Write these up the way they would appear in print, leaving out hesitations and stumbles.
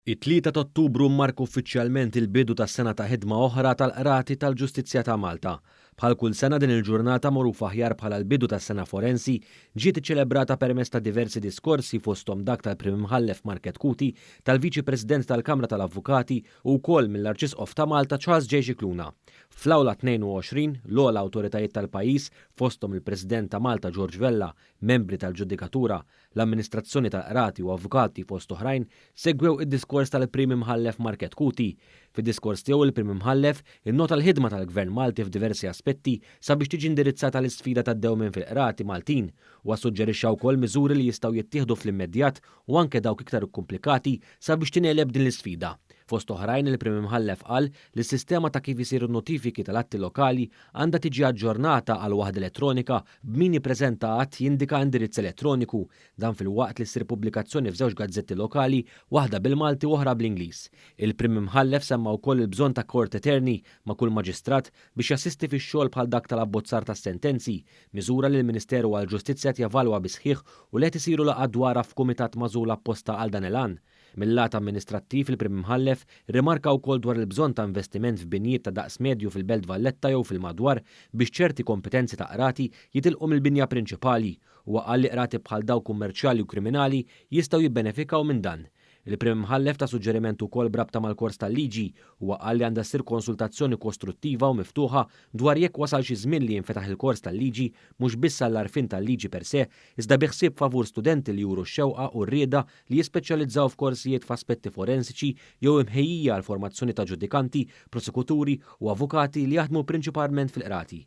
It-Tlieta t'Ottubru mmarka uffiċjalment il-bidu ta' sena ta' ħidma oħra tal-Qrati tal-Ġustizzja ta' Malta. Bħal kull sena din il-ġurnata magħrufa aħjar bħala l-bidu tas-sena forensi ġiet iċċelebrata permezz ta' diversi diskorsi fosthom dak tal-Prim Imħallef Mark Chetcuti, tal-Viċi President tal-Kamra tal-Avukati u wkoll mill-Arċisqof ta' Malta Charles J. Scicluna. Fl-Awla 22, l-ogħla awtoritajiet tal-pajjiż, fosthom il-President ta' Malta George Vella, membri tal-ġudikatura, l-amministrazzjoni tal-qrati u avukati fost oħrajn, segwew id-diskors tal-Prim Imħallef Mark Chetcuti. Fid-diskors tiegħu il-Prim Imħallef innota l-ħidma tal-Gvern Malti f'diversi aspetti sabiex tiġi indirizzata l-isfida tad-dewmien fil-qrati Maltin. Huwa ssuġġerixxa wkoll miżuri li jistgħu jittieħdu fl-immedjat u anke dawk iktar ikkumplikati sabiex tingħeleb din l-isfida. Fost oħrajn il-Prim Imħallef qal li s-sistema ta' kif isiru n-notifiki tal-atti lokali għandha tiġi aġġornata għal waħda elettronika b'min jippreżenta att jindika indirizz elettroniku. Dan filwaqt li ssir pubblikazzjoni f'żewġ gazzetti lokali, waħda bil-Malti u oħra bl-Ingliż. Il-Prim Imħallef semma wkoll il-bżonn ta' court attorney ma' kull maġistrat biex jassisti fix-xogħol bħal dak tal-abbozzar tas-sentenzi, miżura li l-Ministeru għall-Ġustizzja qed jevalwa bis-sħiħ u li qed isiru laqgħat dwarha f'kumitat magħżul apposta għal dan il-għan. Mil-lat amministrattiv il-Prim Imħallef rrimarka wkoll dwar il-bżonn ta' investiment f'binjiet ta' daqs medju fil-Belt Valletta jew fil-madwar biex ċerti kompetenzi ta' qrati jitilqu mill-binja prinċipali. Huwa qal li qrati bħal dawk kummerċjali u kriminali jistgħu jibbenefikaw minn dan. Il-Prim Imħallef ta suġġeriment ukoll b'rabta mal-kors tal-liġi. Huwa qal li għandha ssir konsultazzjoni kostruttiva u miftuħa dwar jekk wasalx iż-żmien li jinfetaħ il-kors tal-liġi mhux biss għall-għarfien tal-liġi per se, iżda bi ħsieb favur studenti li juru x-xewqa u r-rieda li jispeċjalizzaw f'korsijiet f'aspetti forensiċi jew imħejjija għall-formazzjoni ta' ġudikanti, prosekuturi u avukati li jaħdmu prinċipalment fil-qrati.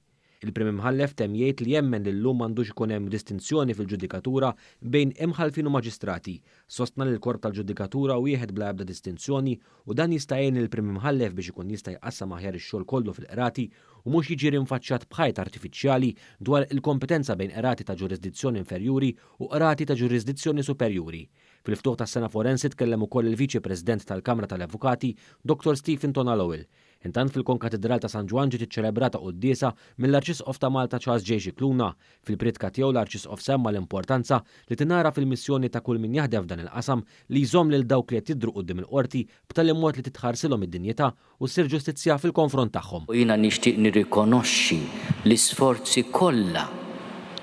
Il-Prim Imħallef temm jgħid li jemmen li llum m'għandux ikun hemm distinzjoni fil-ġudikatura bejn imħallfin u maġistrati. Sostna li l-korp tal-ġudikatura wieħed bla ebda distinzjoni u dan jista' jgħin lill-Prim Imħallef biex ikun jista' jqassam aħjar ix-xogħol kollu fil-qrati u mhux jiġi rinfaċċat b'ħajt artifiċjali dwar il-kompetenza bejn qrati ta' ġurisdizzjoni inferjuri u qrati ta' ġurisdizzjoni superjuri. Fil-ftuħ tas-sena forensi tkellem ukoll il-Viċi President tal-Kamra tal-Avukati, Dottor Stephen Tonna Lowell. Intant fil-Konkatidral ta' San Ġwann ġiet iċċelebrata quddiesa mill-Arċisqof ta' Malta Charles J. Scicluna. Fil-priedka tiegħu l-Arċisqof semma l-importanza li tingħaraf il-missjoni ta' kull min jaħdem f'dan il-qasam li jżomm lil dawk li qed jidhru quddiem il-qorti b'tali mod li titħarsilhom id-dinjità u ssir ġustizzja fil-konfront tagħhom. U jiena nixtieq nirrikonoxxi l-isforzi kollha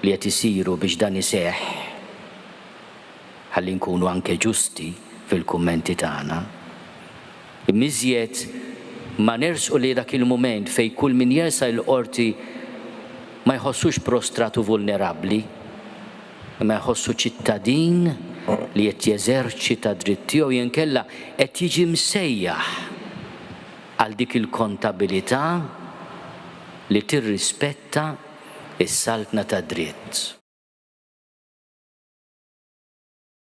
li qed isiru biex dan iseħħ, ħalli nkunu anke ġusti fil-kummenti tagħna. Imma iżjed ma nersqu lejn dak il-mument fejn kull min jersaq il-qorti ma jħossux prostrat u vulnerabbli, imma jħossu ċittadin li qed jeżerċita d-dritt tiegħu jew inkella qed jiġi msejjaħ għal dik il-kontabilità li tirrispetta s-saltna tad-dritt.